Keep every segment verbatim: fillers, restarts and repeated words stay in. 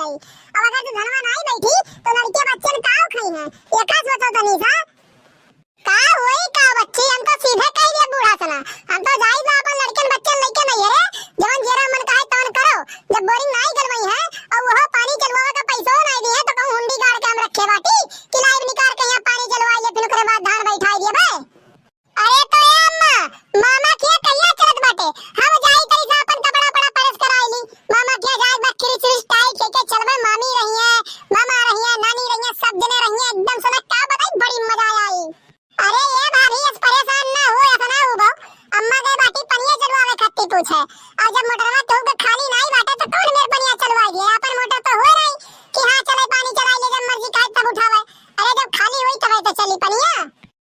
अब अगर तू धनवा नाई बैठी, तो लड़किया बच्चन काव खइहैं? एका सोचो तनी सा। का होई का बच्ची, हम तो सीधे कहि दिए बूढ़ा से ना, हम तो जाई बा अपन लड़कन बच्चन लइके नैहरे, जवन जेरा मन कहे तवन करो। जब बोरिंग नाई गलवइहैं अउर उहो पानी चलवावे का पैसो नाई दिहैं, तो कहूँ हुंडी गाड़ के हम रखे बाटी कि लाइब निकार के यहाँ पानी चलवाइ ले, फिर ओकरे बाद धान बैठाइ दिए बे। अरे तो ए अम्मा, मामा किया कहिया चलत बाटे? हम जाई तनी सा अपन कपड़ा उपड़ा प्रेस कराई ली। मामा किया जाए बा, किरिच उरिच टाई के के चलबे, मामी रहिहैं, मामा रहिहैं, नानी रहिहैं, सब जने रहिहैं, एकदम से ना का बताई, बड़ी मजा आई। अरे ए भाभी, अस परेशान ना हो, अस ना हो बहू। अम्मा गए बाटी पनिया चलवावे खातिर पूछे, अउर जब मोटरवा केहू के खाली नाई बाटे तो कौन मेर पनिया चलवाई दिए? अपन मोटर तो होए नाई कि हाँ चले पानी चलाई ले, जब मर्जी खाए तब उठावे। अरे जब खाली होई तबे तो चली पनिया।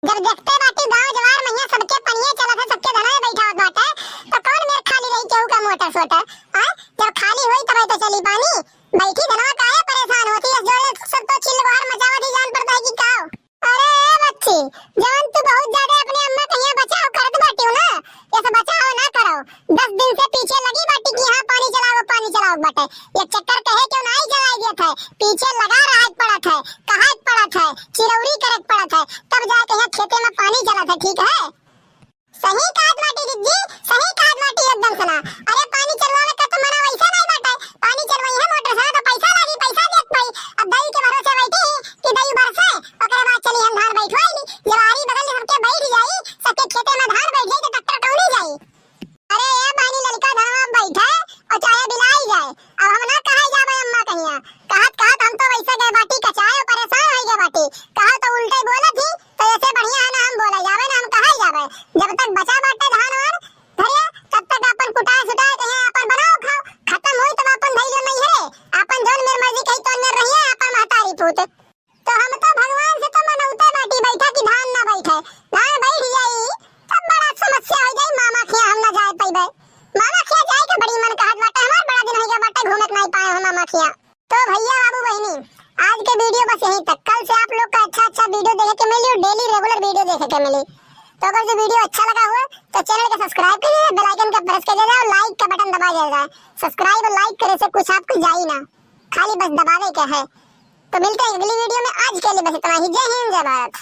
जब देखते बाटी गाँव जवार में हियाँ सबके पनिये चलत है, सबके धनवे बैठावत बाटे, तो कौन मेर खाली रही केहू का मोटर सोटर? हाँ, जब खाली होई तबे तो चली पानी। बैठी धनवा काहे परेशान होती है? जोड़े सब तो चिल्लवार मचावत ही जान पड़ता है कि का? अरे ए बच्ची, जवन तू बहुत ज्यादा अपने अम्मा के हियाँ बचाव करत बाटियो ना, ये सब बचाव ना करो। दस दिन से पीछे लगी बाटी कि हाँ पानी चलाओ, पानी चलाओ बाटे। ये चक्कर कहे क्यों नाई चलाई देत है? पीछे लगा रहा पड़त है, कहा पड़त है, चिरौरी करे पड़त है, तब जाके यहाँ खेते में पानी चलत है, ठीक है? सही कहत बाटी दीदी, सही कहत बाटी एकदम से ना। अरे पानी चलवावे का तो मना वैसे नाई बाटे, पानी चलवाई है मोटर से ना तो पैसा लागी, पैसा देत पड़ी। अब दई के भरोसे बैठी ही कि दई बरसे, ओकरे बाद चली हम धान बैठवाई ली। जब आरी बगल में सबके बैठ जाई, सबके खेते में धान बैठ जाई तो ट्रैक्टर कौनी जाई? अरे ए बहनी, लड़का धनवा बैठे और चाहे बिलाई जाए, अब हम ना कहे जाबे अम्मा कहिया। कहत कहत हम तो वैसे गए बाटी कचाए और परेशान हो गए बाटी। कहा तो उल्टे बोलत ही, तो ऐसे बढ़िया है ना हम बोले जाबे ना हम कहे जाबे। जब तक बचा बाटे धान वान धरिया, तब तक अपन कुटाए सुटाए कहे अपन बनाओ खाओ, खत्म होई तब अपन धैल नैहरे, अपन जौन मेर मर्जी कही तौन मेर रहिए अपन महतारी पूत। तो हम तो भगवान से तो मनौते बाटी बैठा कि धान ना बैठे, धान बैठ जाई तब बड़ा समस्या हो जाई, मामा खिया हम ना जाए पइबे। मामा खिया जाए के बड़ी मन कहत बाटे हमार, बड़ा दिन हो गया बाटे घूमे के नहीं पाए हो मामा खिया। तो भैया बाबू बहिनी, आज के वीडियो बस यहीं तक। कल से आप लोग का अच्छा अच्छा वीडियो देखे के मिली और डेली रेगुलर वीडियो देखे के मिली। तो अगर जो वीडियो अच्छा लगा हुआ तो चैनल का सब्सक्राइब कर दीजिए, बेल आइकन का प्रेस कर दीजिए और लाइक का बटन दबा दिया जाए। सब्सक्राइब और लाइक करे से कुछ आपको जाई ना, खाली बस दबावे के है। तो मिलते हैं अगली वीडियो में, आज के लिए बस इतना ही। जय हिंद, जय भारत।